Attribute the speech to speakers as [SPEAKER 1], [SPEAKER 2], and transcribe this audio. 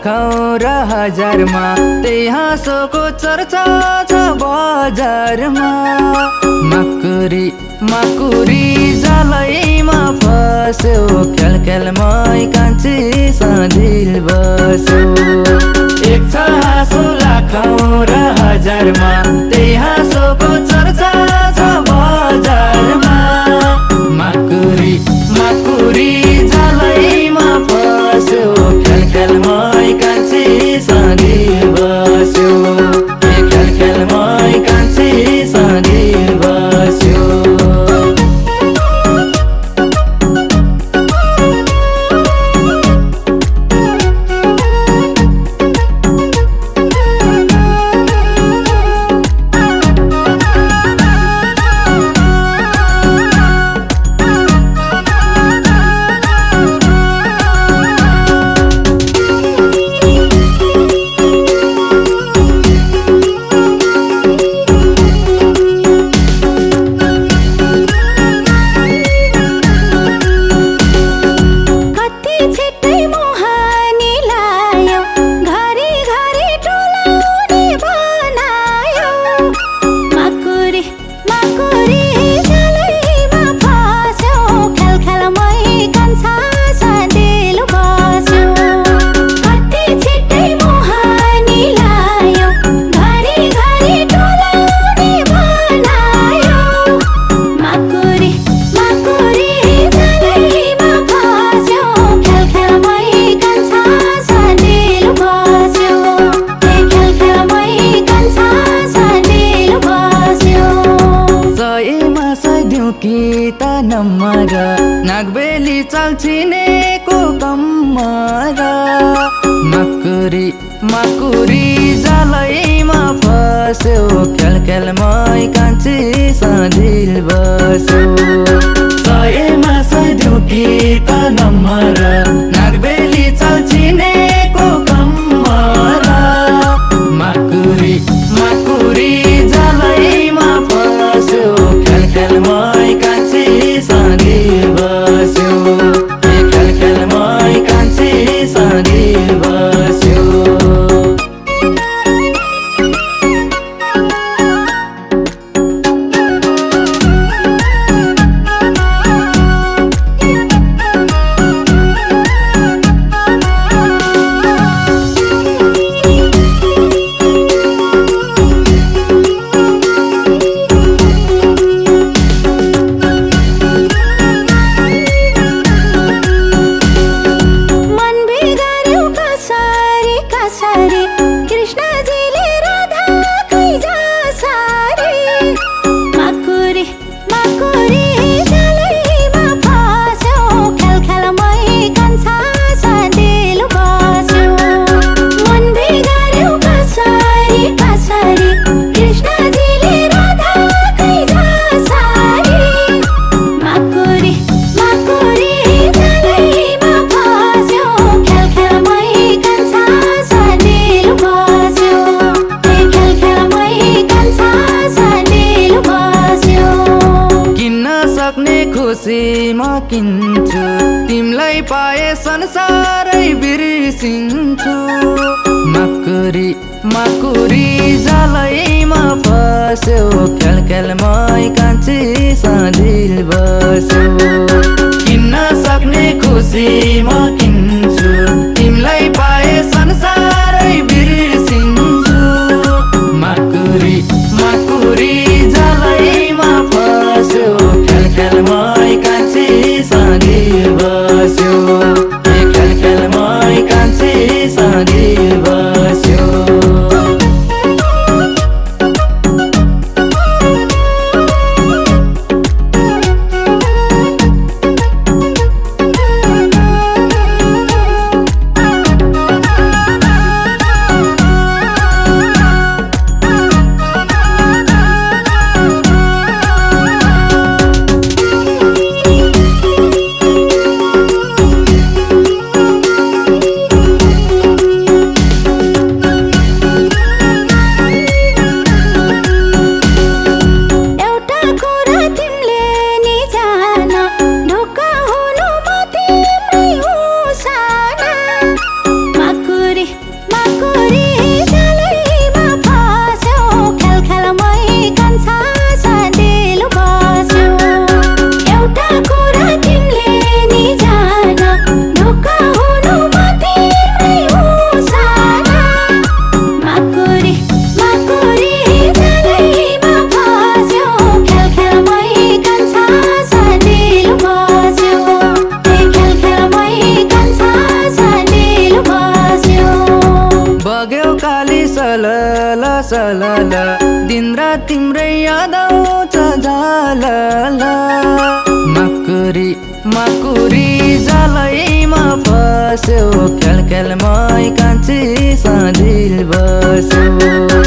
[SPEAKER 1] लाखौं र हजारमा, त्यही हाँसोको चर्चा छ बजारमा। माकुरी माकुरी जालैमा फस्यो, खेल खेलमै कान्छी सजिल बस्यो। एक छ हाँसो लाखौं र हजारमा, त्यही हाँसोको चर्चा छ बजारमा। माकुरी माकुरी जालैमा फस्यो, खेल खेलमै कान्छी सजिल बस्यो। खेल खेलमै कान्छी सजिल बस्यो। नम्बर नागबेली चाल्छिनेको कम्मर। माकुरी माकुरी जालैमा फस्यो, खेल खेलमै कान्छी सजिल बस्यो। सयमा सय ढुकी त नम्बर नागबेली चाल्छिनेको कम्मर। माकुरी माकुरी जालैमा फस्यो, खेल खेलमै कान्छी सजिल बस्यो। खेल खेलमै कान्छी सजिल बस्यो। खुसी म किन्छु, तिमीलाई पाए संसारै बिर्सिन्छु। माकुरी माकुरी जालैमा फस्यो, खेल खेलमै कान्छी सजिल बस्यो। किन्न सक्ने खुसी म किन्छु, तिमीलाई पाए संसारै बिर्सिन्छु। माकुरी माकुरी जालैमा फस्यो, खेल खेलमै कान्छी सजिल बस्यो। खेल खेलमै कान्छी सजिल बस्यो। खेलमै कान्छी सजिल बसो